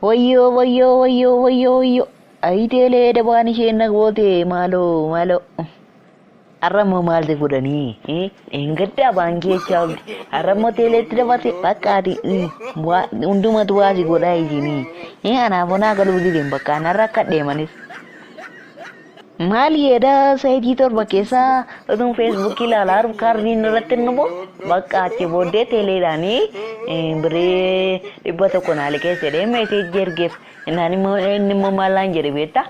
Wayyoo wayyoo wayyoo wayyoo wayyoo. Ayi teelee dabaan isheen na goote maaloo maaloo. Har'a immoo maal si godhanii? Dheengaddaa baankii jechaa oolte. Har'a immoo teeleetti dabarte bakka ati hundumatu waa si godhaa isinii. Anaaf onaa galuu dideen bakka anarra akka deemanis. Maal yeeda sayitii 7 keessaa utuun feesbuukii ilaalaa jiru kaardiin irratti hin dhufu bakka achi booddee teeleedhaanii birrii 100 naa liqeesse jedhee meeseejii ergeef. Innaan immoo inni immoo maal naan jedhe beektaa?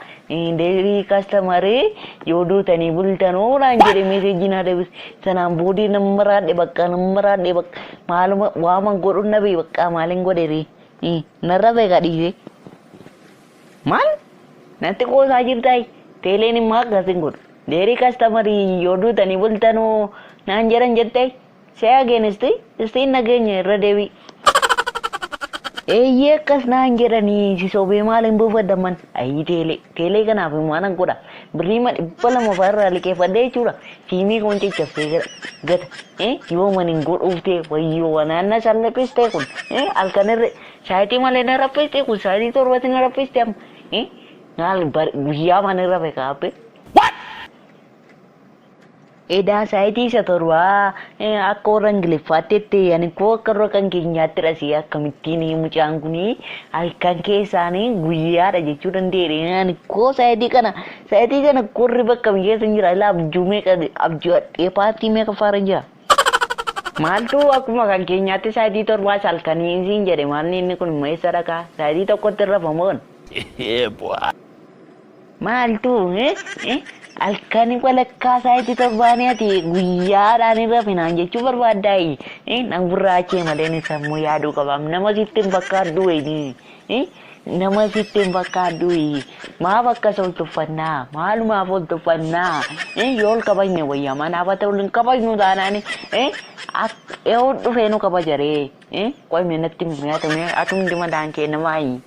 Deebii kastamarii yoo duutanii bultanuu naan jedhe meeseejii naa deebise. Sanaan booddee nan maraadhe bakka nan maraadhe bakka maaluma waaman godhuun dhabe bakka maalin godhe ree? Narra beeka dhiisee. Maal? Natti qoosaa jirtaayi? Teeleen immoo akkas hin godhu. Deerii kastamarii yoo duutanii bultanuu naan jedhan jettee? Say again isti? Isti hin dhageenye irra deebii. Eeyyee akkas naan jedhanii si sobee maal hin buufadha man. Ayii teelee. Teelee kanaaf immoo anan godha. Birriima 200 fa'aa irraa liqeeffadhee jechuudha. Siimii koon caccabsee gata. Yoo man hin godhuuf ta'e wayyoo wanaan na salphistee kun. Halkan irra Saayitii malee na raffiste kun saayitii torbatti na raffiste amma. Eh? Maal guyyaa mana rafe kaappe. Edaa saayitii isa torbaa akka warra Ingiliffaatti itti ani koo akka warra kan keenyaatti dhasee akkamittiin mucaan kun halkan keessaanii guyyaadha jechuu danda'e. Ani koo saayitii kana korri bakka keessa hin jira. Ilaa abjuu meeqa abjuu hadhee paartii meeqa faara jira. Maaltu akkuma kan keenyaatti saayitii torbaa halkanii siin jedhe maalni inni kun immoo eessa dhaqaa? Saayitii tokkotti irra famoon. Maaltu halkanii walakkaa saayitii torbaanii ati guyyaadhaan irra finaan jechuu barbaaddaayi. Nan gurraachee malee ni sammuu yaaduu qaba. Nama sitti hin fakkaadhu wayii. Nama sitti hin fakkaadhu. Maaf akkas ol tuffannaa? Maalumaaf ol tuffannaa? Yoo ol kabajne wayyaa manaaf haa ta'u hin kabajnu taanaan yoo dhufee nu kabajaree. Qoy mee natti himi ati mee atumti mataan kee namaayi.